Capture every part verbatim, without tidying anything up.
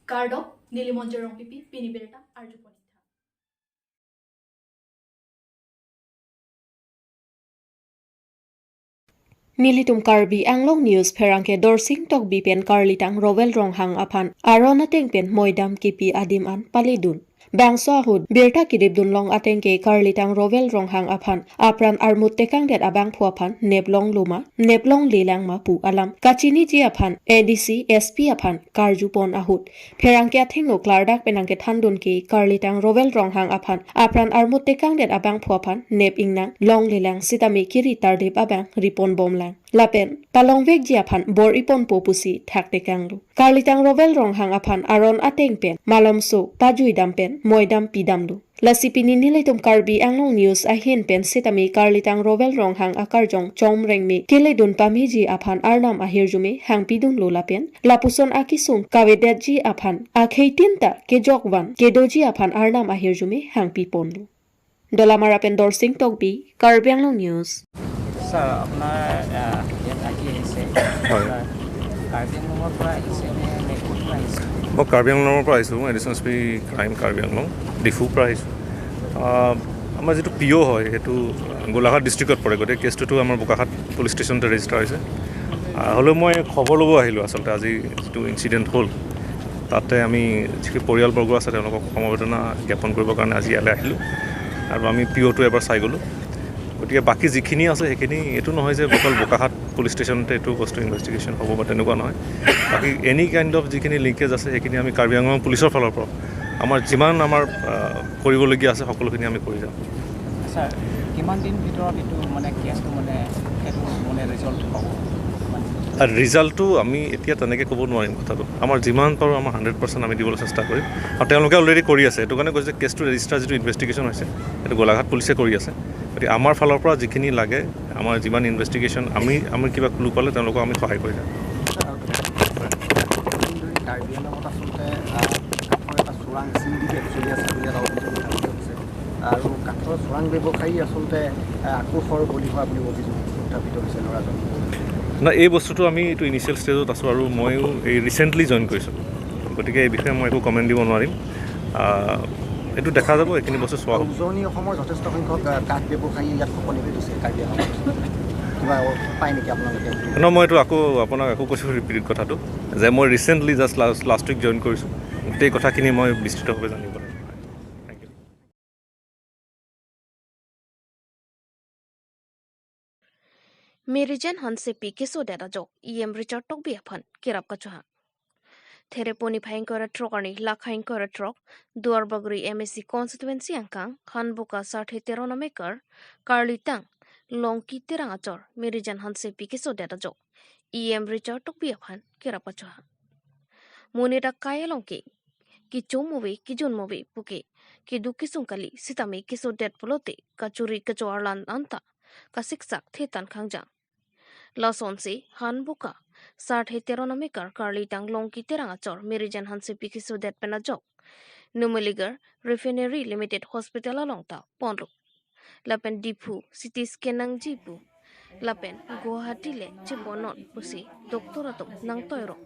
Kardom, neli Monjir Rongpipi, pini birta arjupon-ik tha. Nelitum Karbi Anglong News pherangke Dorsing Tokbi pen Karlitang Rowel Ronghang aphan aron ateng pen moidam kipi adim an paledun. Bangso ahut birta kedipdun long ateng ke Karlitang Rowel Ronghang aphan apran armut tekangdet abangphu aphan nep longlo ma, nep longlelang ma pu alam kachiniji aphan A D C, S P aphan karjupon ahut pherangke athengno klardak pen nangkethandun ke Karlitang Rowel Ronghang aphan apran armut tekangdet abangphu aphan nep ingnang longlelang sitame kiri tardip abang riponbomlang. Lapen palongvekji aphan bor-iponpo pusi thaktekanglo. Karlitang Rowel Ronghang aphan aron ateng pen malomso pajuidam pen moidam pidamlo. Lasi pini nelitum Karbi Anglong News ahin pen sitame Karlitang Rowel Ronghang akarjong Chom Rengme keledun pameji aphan Arnam ahirjume hangpidunlo lapen lapuson akesung kavedetji aphan akheitin ta kejokvan kedoji aphan Arnam ahirjume hangpiponlo. Dolamara pen Dorsing Tokbi, Karbi Anglong News. Sir, আপোনাৰ, আহ, ইয়াত আহি আহিছে। হয়। আপোনাৰ কাৰ্বি আংলঙৰ পৰা আহিছে নে, নে ক'ৰ পৰা আহিছে? মই কাৰ্বি আংলঙৰ পৰা আহিছোঁ, additional S P crime Karbi Anglong, ডিফুৰ পৰা আহিছোঁ। আহ, আমাৰ যিটো পি অ' হয়, সেইটো গোলাঘাট ডিষ্ট্ৰিক্টত পৰে, গতিকে কেছটোতো আমাৰ বোকাখাট পুলিচ ষ্টেচনতে ৰেজিষ্টাৰ হৈছে। আহ, হ'লেও মই খবৰ ল'ব আহিলোঁ আচলতে, আজি যিটো ইনচিডেণ্ট হ'ল, তাতে আমি যিখিনি পৰিয়ালবৰ্গ আছে, তেওঁলোকক সমবেদনা জ্ঞাপন কৰিবৰ কাৰণে আজি ইয়ালৈ আহিলোঁ আৰু আমি পি অ'টো এবাৰ চাই গ'লোঁ। গতিকে বাকী যিখিনি আছে, সেইখিনি এইটো নহয় যে অকল বোকাখাট পুলিচ ষ্টেচনতে এইটো বস্তু ইনভেষ্টিগেশ্যন হ'ব বা তেনেকুৱা নহয়। বাকী এনি কাইণ্ড অফ যিখিনি লিংকেজ আছে, সেইখিনি আমি কাৰ্বি আংলং পুলিচৰ ফালৰ পৰা আমাৰ যিমান আমাৰ, আহ, কৰিবলগীয়া আছে, সকলোখিনি আমি কৰি যাম। ছাৰ, কিমান দিন ভিতৰত এইটো মানে কেছটো মানে এইটো মানে ৰিজল্ট হ'ব? মানে আৰু ৰিজাল্টটো আমি এতিয়া তেনেকৈ ক'ব নোৱাৰিম কথাটো। আমাৰ যিমান পাৰোঁ, আমাৰ হাণ্ড্ৰেড পাৰ্চেণ্ট আমি দিবলৈ চেষ্টা কৰিম। আৰু তেওঁলোকে অলৰেডি কৰি আছে, এইটো কাৰণে কৈছে কেছটো ৰেজিষ্টাৰ যিটো ইনভেষ্টিগেশ্যন হৈছে, সেইটো গোলাঘাট পুলিচে কৰি আছে। গতিকে আমাৰ ফালৰ পৰা যিখিনি লাগে, আমাৰ যিমান ইনভেষ্টিগেশ্যন, আমি, আমি কিবা ক্লু পালে তেওঁলোকক আমি সহায় কৰি যাম। ছাৰ, আৰু ধৰি কাৰ্বি আংলঙত আচলতে, আহ, কাঠৰ এটা চোৰাং চিণ্ডিকেট চলি আছে বুলি এটা অভিযোগ উত্থাপিত হৈছে। আৰু কাঠৰ চোৰাং ব্যৱসায়ী আচলতে, আহ, আকোষৰ বলি হোৱা বুলি অভিযোগ উত্থাপিত হৈছে ল'ৰাজন। নাই, এই বস্তুটো আমি এইটো ইনিচিয়েল ষ্টেজত আছোঁ আৰু ময়ো এই ৰিচেণ্টলি জইন কৰিছোঁ, গতিকে এই বিষয়ে মই একো কমেণ্ট দিব নোৱাৰিম। আহ, এইটো দেখা যাব, এইখিনি বস্তু চোৱা হ'ব। উজনি অসমৰ যথেষ্ট সংখ্যক, আহ, কাঠ ব্যৱসায়ী ইয়াত উপনীত হৈছে কাৰ্বি আংলঙত। কিবা পায় নেকি আপোনালোকে? ন, মই এইটো আকৌ আপোনাক আকৌ কৈছোঁ ৰিপিট কথাটো যে মই recently just last, last week join কৰিছোঁ। গোটেই কথাখিনি মই বিস্তৃতভাৱে জানিব লাগে। Thank you. Mirijan Hansepi kesodet ajok E M Richard Tokbi aphan kerap kachohang. Thereponi phai ingkoi ra throk arni lakha ingkoi ra throk Duarbagori M A C constituency angkang Hanboka Sarthe Teron amekar Karlitang Longki Terang achor Mirijan Hansepi kesodet ajok E M Richard Tokbi aphan kerap kachohang. Monit akai along ke kechom ave, kejun ave puke keduk kesung kali sitame kesodet pulote kachuri kachoarlan anta kasiksak thetan khangjang. Lasonsi Hanboka Sarthe Teron amekar Karlitang Longki Terang achor Mirijan Hansepi kesodet pen ajok Numaligarh Refinery Limited Hospital along ta ponlo. Lapen Diphu C T scan nangji pu lapen Guwahati le cheponnon pusi doctor atum nangtoirong.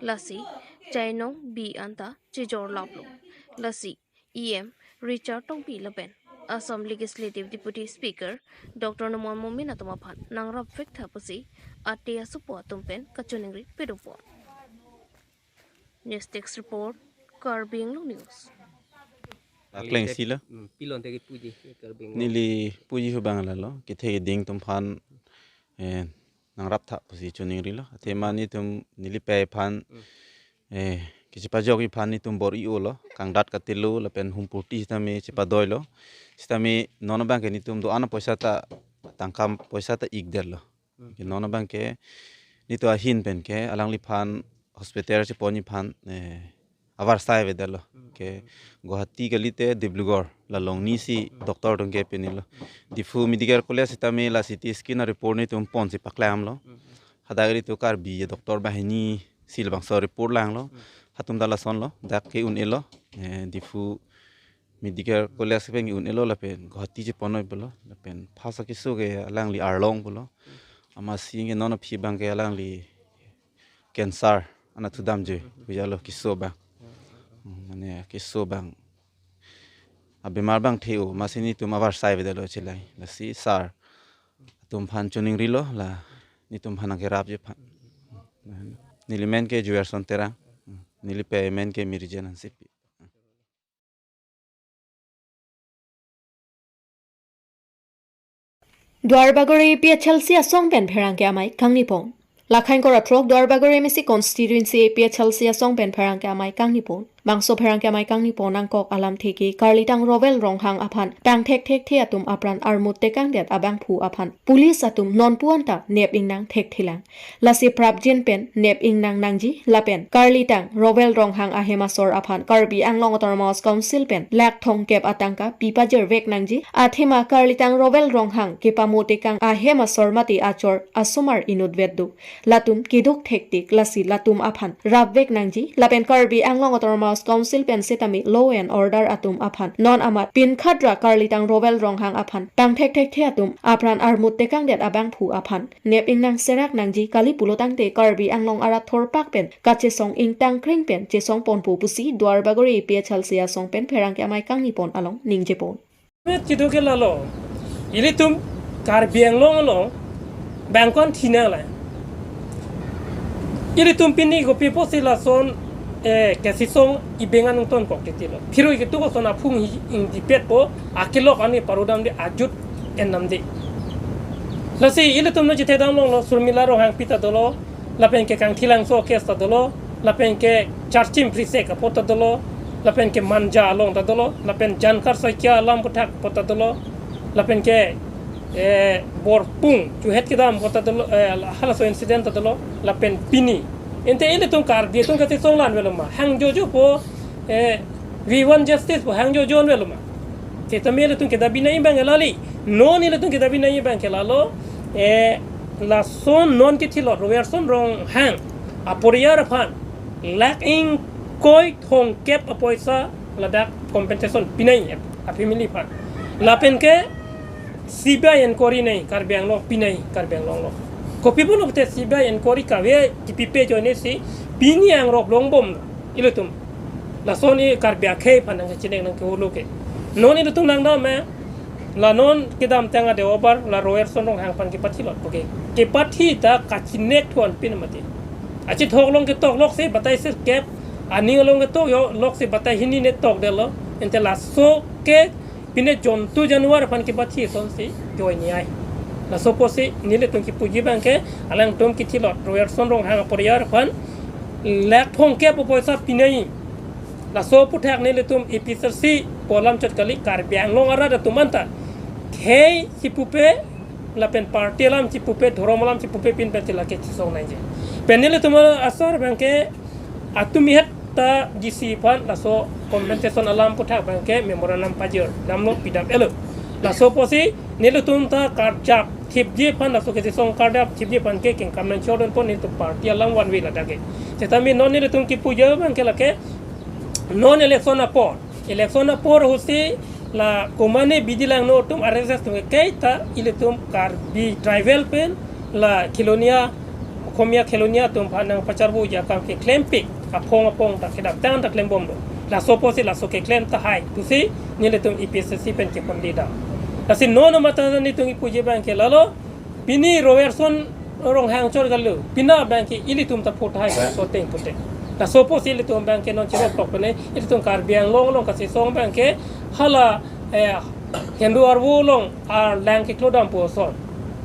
Lasi chainong bi anta chejor laplo. Lasi E M Richard Tokbi lapen Assam Legislative Deputy Speaker Doctor Numal Momin atum aphan nangrapvek tha pusi ate asopo atum pen kachiningri pedopon. News Desk Report, Karbi Anglong News. Akleng sila. Hmm, pilon tagi puji, Karbi Anglong. Neli puji hubang lalo, kethe keding atum aphan, eh, nangrap tha pusi chiningrilo. Athema netum neli pei aphan, Hmm. eh, kechepajokji aphan netum bor-i-olo, kangdat katelo, lapen humpurti sitame chepadoilo. Sitame non abangke netum do-an apoisa ta, tangka poisa ta ikdetlo. Hmm. Ke non abangke netum ahin pen ke alangliphan hospital cheponji aphan, eh, avarsai avedetlo. Hmm. Ke Guwahati kalite Dibrugarh la along ni si Hmm. doctor atum ke penilo. Hmm. Diphu Medical College sitame la C T scan a-report netum ponsi paklemlo. Hmm. Hadak ilitum Karbi doctor banghini si labangso report langlo. Hmm. Hatum ta lasonlo, dak ke un-elo, eh, Diphu Medical College pen un-elo lapen Guwahati cheponnoi pulo, lapen phasa keso ke alangli arlong pulo. Amatsi ke non aphi abangke alangli cancer anatthu damjoi, pulo keso abang. Hmm, mane keso abang, abemar abang the-o, amatsi netum avarsai avedetlo chilai. Lasi sir atum aphan choningrilo, la netum aphan nangkerapji aphan. Neli men ke Juerson Terang, neli pei men ke Mirijen Hansepi. Duarbagori A P H L C asong pen pherangke amei kangnipon. Lakhain kora throk Duarbagori M A C constituency A P H L C asong pen pherangke amei kangnipon. Bangso pherangke amei kangnipon nangkok alamthe ke karlitang Rowel Ronghang aphan pangthekthekthe atum apran armut tekangdet abangphu aphan police atum nonpu anta nep ingnang thekthelang. Lasi prapjin pen nep ingnang nangji lapen karlitang Rowel Ronghang ahem asor aphan Karbi Anglong Autonomous Council pen lakh thomkep atangka pipajirvek nangji, athema karlitang Rowel Ronghang kepamotekang ahem asor mate achor asomar inutvet do. Latum keduk thektik, lasi latum aphan rapvek nangji lapen Karbi Anglong Autonomous Council pen setame law and order atum aphan non amat pinkhatra karlitang Rowel Ronghang aphan pangthekthekthe atum apran armut tekangdet abangphu aphan nep ingnang serak nangji kali pulotangte Karbi Anglong arat thorpak pen kachesong ingtangkring pen chesongponpo pusi Duarbagori A P H L C asong pen pherangke amei kangnipon along ningjepon. Met kedo ke lalo. Ilitum Karbi Anglong along bangkon thina la. Ilitum pini kopi apotsi lason, eh, kesisong ibengan ungton kok titilo. Phirui ketu koson aphung hi ingdipetpo, akelok ani parudamde, ajut ennamde. Lasi ilitum no chethedam longlo, Surmila Ronghangpi ta dolo, lapen ke Kangthilangso case ta dolo, lapen ke Charchim Prisek apot ta dolo, lapen ke Manja along ta dolo, lapen Jankar Saikia alam aphuthak apot ta dolo, lapen ke, eh, Borpung chuhet kedam apot ta dolo, eh, halaso incident ta dolo, lapen pini. Ante ilitum Karbi atum kesisong la-an avelo ma, hang jojopo, eh, we want justice pu hang jojo-an avelo ma. Setame ilitum kedabi nangji abang ke lali. Non ilitum kedabi nangji abang ke lalo, eh, lason non kethilot Rowerson Ronghang aporiar aphan lakh ingkoi thomkep apoisa ladak compensation pinangji a-family aphan. Lapen ke C B I inquiry nangji Karbi Anglong, pinangji Karbi Anglong along. Kopi pulote C B I inquiry kave kipipe ajoine si pini angrop longbomlo ilitum. Lason i Karbi akhei aphan nangkachinek nangkeholo ke. Non ilitum langdam me, la non kedamtang adeobar la Rowerson Ronghang aphan kepathilot. Okay. Kepathi ta kachinek thuan pin mati. Achithok along ketok lok se batai sirkep, aning along ketok jo lok se batai hini ne tokdetlo. Ante laso ke pine jontu januar aphan kepathi asonsi joi ni ai. Laso apotsi nelitum kipuji abang ke alangtum kethilot Rowerson Ronghang aporiar aphan lakh thomkep apoisa pinangji. Laso aphuthak nelitum A P H L C pu alam chot kali, Karbi Anglong arat atum anta khei chipupe lapen party alam chipupe, dhorom alam chipupe pin pen sila kechesong nangji. Pen nelitum asor abang ke atum ihet ta D C aphan laso compensation alam aphuthak abang ke memorandum pajir damlo, pidam-etlo. Laso apotsi nelitum ta karjap thipji aphan, laso kechesong karjap thipji aphan ke kengkam nangchodunpon nelitum party alam one way ladak ke. Setame non nelitum kipuji abang ke lake non election apor. Election apor ahutsi la komane bidi langno atum R S S atum ke kaita ilitum Karbi tribal pen la Khilonia, Khomia Khilonia atum aphan nangpacharboji akam keklempik, aphong aphong ta kedamtang ta klembomlo. Laso apotsi laso keklem tahai pusi nelitum A P H L C pen kepon lida. Lasi non mata nelitum kipuji abang ke lalo, pini Rowerson Ronghang chor galo, pina abang ke ilitum ta phothai so teng pute. Laso apotsi ilitum abang ke non chirok tok pene, ilitum Karbi Anglong along kachesong abang ke hala, eh, Hindu arvo along arlang keklo dampo ason.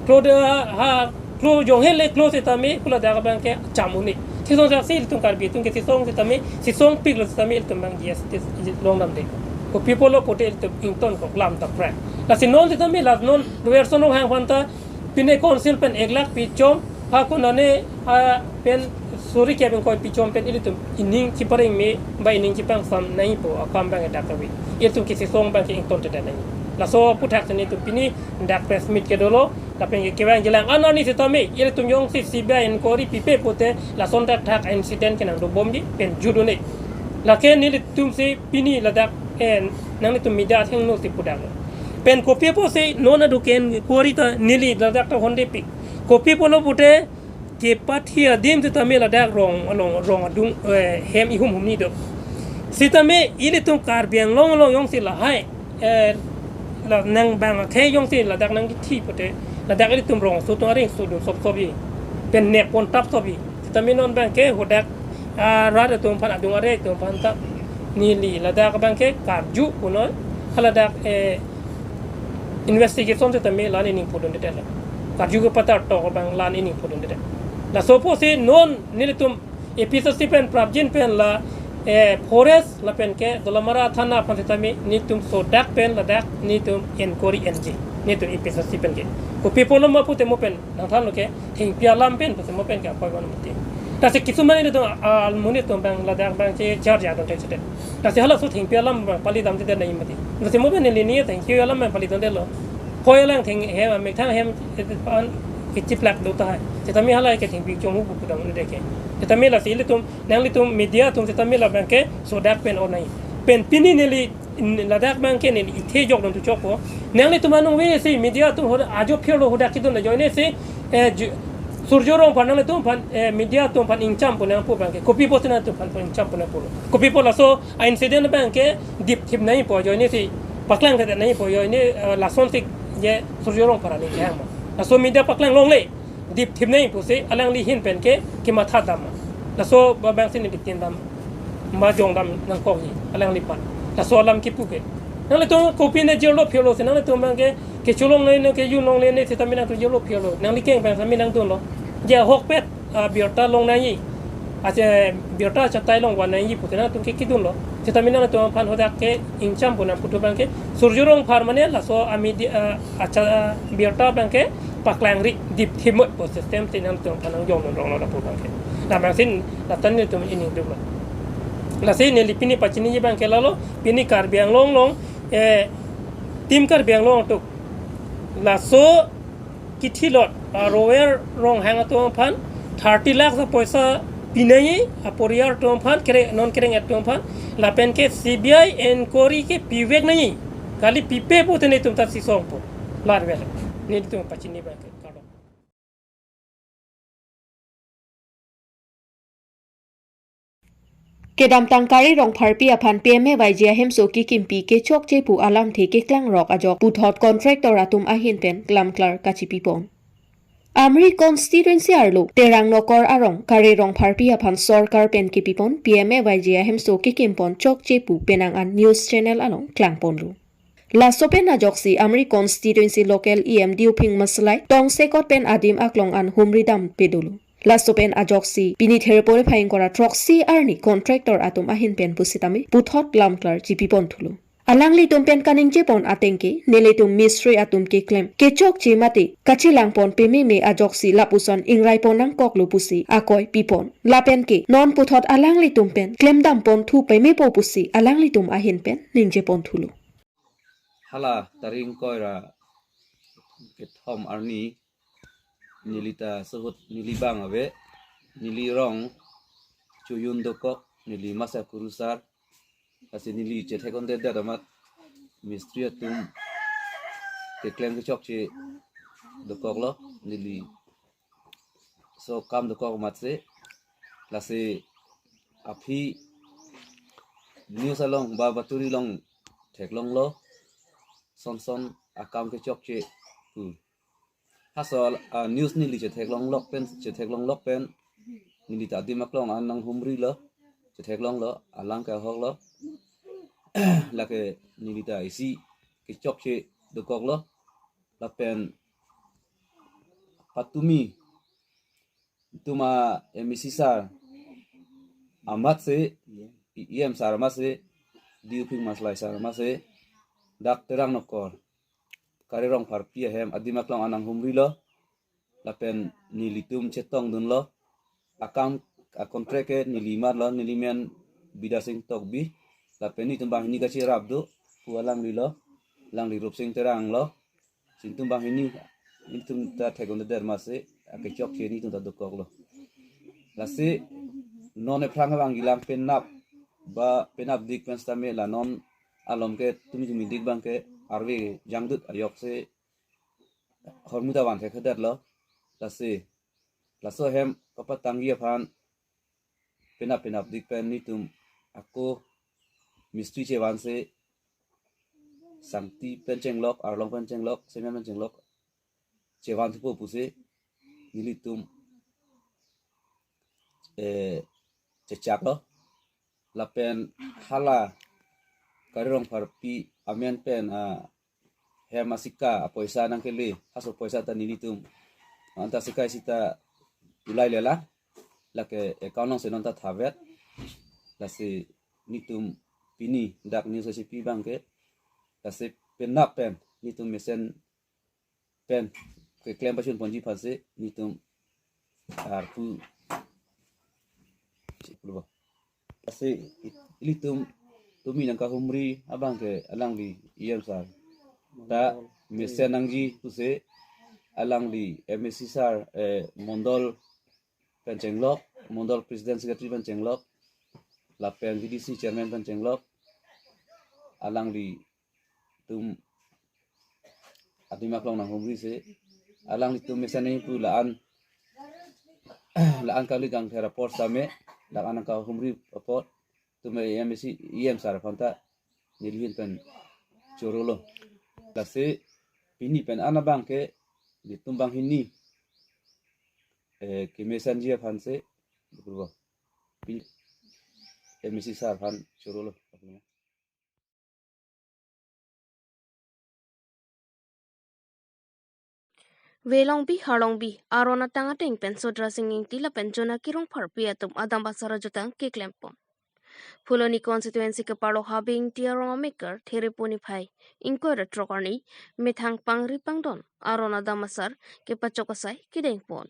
Klo de ha, klo jong hele klo setame, kula dak abang ke cham un-e. Chesong saksi ilitum Karbi atum kechesong setame, chesongpiklo setame ilitum abang G S T longdamde. Kopi pulo pute ilitum ingtonkok lam ta prak. Lasi non setame la non Rowerson Ronghang aphan ta pine council pen ek lakh pichom, ha konane ha pen suri kep ingkoi pichom pen ilitum ining chipareng me ba ining chipangsam nangpo akam abang dak kave. Ilitum kechesong abang ke ingtontedet nangji. Laso aphuthak si nelitum pini dak press meet kedolo, lapen ke kevang jilang anani setame ilitum jongsi C B I inquiry pipe pute lason thakthak incident ke nangdobomji pen jut un-e. Lake nelitum si pini ladak en nanglitum media athengno si pudaklo. Pen kopi apotsi non adu ke inquiry ta neli ladak ta hondepik. Kopi pulo pute kepathi adim setame ladak rong along, rong adung, eh, hem ihum humni do. Sitame ilitum Karbi Anglong along jongsi lahai, eh, la nang bang akhei jongsi ladak nangkithi pute, ladak ilitum rongso atum areng sodun sop sop ji. Pen nep pon tap sop ji. Sitame non bang ke hadak, ah, rat atum aphan, adung are atum aphan ta neli ladak bang ke karju punoi, haladak, eh, investigation sitame la-an ining pudun dede la. Karju ke patar tok bang la-an ining pudun dede. Laso pusi non nelitum A P H L C pen prapjin pen la, eh, forest lapen ke Dolamara thana aphan sitame nelitum sodak pen ladak nelitum inquiry enji. Nelitum A P H L C pen ke. Kopi apotlo ma pute mo pen nangthanlo ke thengpi alam pen pute mo pen ke apoi ban mati. Lasi kisuman nelitum, ah, almuni atum bang ladak bang che charge adon thek sete. Lasi halaso thengpi alam bang pali damde nangji mati. Lasi mo pen neli ni thengpi alam bang pali damdelo. Poi alang theng hem, methang hem, eh, an, kichiplak do tahai. Sitame hala ke thengpi chonghu pu pudam dede ke. Sitame lasi ilitum, nanglitum media atum sitame la bang ke sodak pen onai. Pen pini neli, n-, ladak bang ke neli ithe jokdun tu chokpo. Nanglitum anong ve si media atum hoda ajo phirlo hadak kidun ajoine si, eh, ju-, Surjo Rongphar nanglitum aphan, eh, media atum aphan ingcham pu nangpu bang ke. Kopi apot nangtum aphan ingcham pu nangpu. Kopi apot laso a incident bang ke dipthip nangpo ajoine si, paklang kata nangpo ajoine, eh, lason si je Surjo Rongphar aning kehang ma. Laso media paklang longle, dipthip nangpo si alangli ahin pen ke kematha dam ma. Laso ba bang si neli tin dam, ma jong dam nangkok ji, alangli aphan. Laso alam kipu ke. Nanglitum kopi ne jelo phirlo si nanglitum bang ke, kecholong ne ne kejun longle ne sitame nangtum jelo phirlo. Nangli keng bang sitame nangdunlo. Je ahokpet, ah, birta long nangji. Ache birta chatai long van nangji pute nangtum ke kidunlo. Sitame nangtum aphan hadak ke ingcham pu nangpu tu bang ke. Surjo Rongphar mane laso ami di, ah, acha, ah, birta bang ke paklangri dipthip mo pu system si nangtum aphan nangjong ronglo lapu bang ke. Labang si lata nelitum ining duklo. Lasi neli pini pachiniji bang ke lalo, pini Karbi Anglong along, eh, Team Karbi Anglong atum laso kithilot, ah, Rower Ronghang atum aphan thirty lakhs apoisa pi nangji, aporial atum aphan, kere, non kereng atum aphan, lapen ke C B I inquiry ke pivek nangji, kali pipe pute nelitum ta sisongpo. Larvel, nelitum pachini bang ke kardom. Kedamtang Kare Rongpharpi aphan P M A Y G ahemso kekimpi kechokche pu alamthe keklangrok ajok puthot contractor atum ahin pen klamklar kachipipon. Amri constituency arlo Terang Nokor arong Kare Rongpharpi aphan sorkar pen kepipon P M A Y G ahemso kekimpon chokche pu penang an news channel along klangponlo. Laso pen ajoksi Amri constituency local E M Diuphing Maslai tongsekot pen adim aklong an humri dampe dolo. Laso pen ajoksi pini Therepore phai ingkoi ra throksi arni contractor atum ahin pen pusitame puthot klamklar chipipon thulo. Alanglitum pen kaningjepon ateng ke nelitum mistri atum keklem kechokche mate kachelangpon pememe ajoksi lapuson ingraipon nangkoklo pusi akoi pipon. Lapen ke non puthot alanglitum pen klemdampon thu pemepo pusi alanglitum ahin pen ningjepon thulo. Hala tarik ingkoi ra kethom arni neli ta suhut neli bang ave, neli rong Chojun dokok, neli masa kurusar, lasi neli chethek-ondet det amat mistri atum keklem kechokche dokoklo, neli so kam dokok amatsi, lasi aphi news along ba baturi along theklonglo, son son akam kechokche pu. Halaso, ah, news neli chetheklonglok pen, chetheklonglok pen, neli ta adim aklong an nanghumrilo, chetheklonglo, alang ke ahoklo. Lake neli ta isi kechokche dokoklo, lapen patumi tuma M A C sir amatsi, E M sir amatsi, Diuphing Maslai sir amatsi, dak Terang Nokor Kare Rongpharpi ahem adim aklong an nanghumrilo, lapen nelitum chetongdunlo, akam a contract ke neli marlo, neli men Bidya Sing Tokbi, lapen netum banghini kacherap do pu alanglilo, alangli Rupsing Terang lo, si netum banghini, netum ta thek-ondet det amatsi akechokche netum ta dokoklo. Lasi non ephrang abang ilang penap ba penapdik pen sitame la non alom ke tumi tumidik bang ke arve jangdut ajoksi hormu ta van thekthedetlo. Lasi laso ahem kapatangji aphan penap penapdik pen netum ako mistri chevansi sangti pen chenglok, arlong pen chenglok, semen pen chenglok, chevan thupo pusi nelitum, eh, chechaklo. Lapen hala Kari Rongpharpi amen pen, ah, hem asika apoisa nangkele, halaso poisa ta nelitum anta asika isi ta ulai lela, lake account alongsi non ta thavet. Lasi netum pini dak news isi pi abangke, lasi penap pen netum mesen pen keklem pachun ponji aphansi netum arpu si pulubo. Lasi ilitum tumi nangkahumri abangke alangli E M sir ta mesen nangji pusi alangli M A C sir, eh, mondol pen chenglok, mondol president secretary pen chenglok, lapen V D C chairman pen chenglok, alanglitum adim aklong nanghumri si, alanglitum mesen nangji pu la-an, la-an kali kangthera apor same, la-an nangkahumri apot, tum E M A C, E M sir aphan ta neli ahin pen chorolo. Lasi pini pen an abangke netum banghini, eh, kemesenji aphansi, pini M A C sir aphan chorolo. Velongbi Harlongbi aron atang ateng pen Sodra Sing Ingti lapen Jonaki Rongpharpi atum adam asar ajutang keklempon. Phuloni constituency keparlo Habe Ingti arong amekar Thereponi phai ingkoi ra throk arni methang pangri pangdon aron adam asar kepachok asai kedengpon.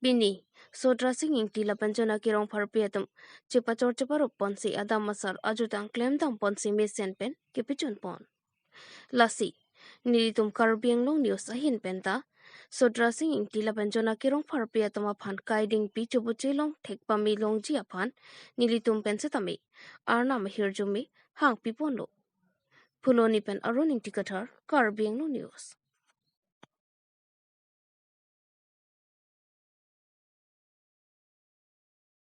Pini Sodra Sing Ingti lapen Jonaki Rongpharpi atum chepachor cheparup ponsi adam asar ajutang klemdam ponsi mesen pen kepachunpon. Lasi nelitum Karbi Anglong News ahin penta Sodra Sing Ingti lapen Jonaki Rongpharpi atum aphan kaidingpi chobuche long thek pame longji aphan nelitum pen setame arnam ahirjume hangpiponlo. Phuloni pen Arun Ingti Kathar, Karbi Anglong News.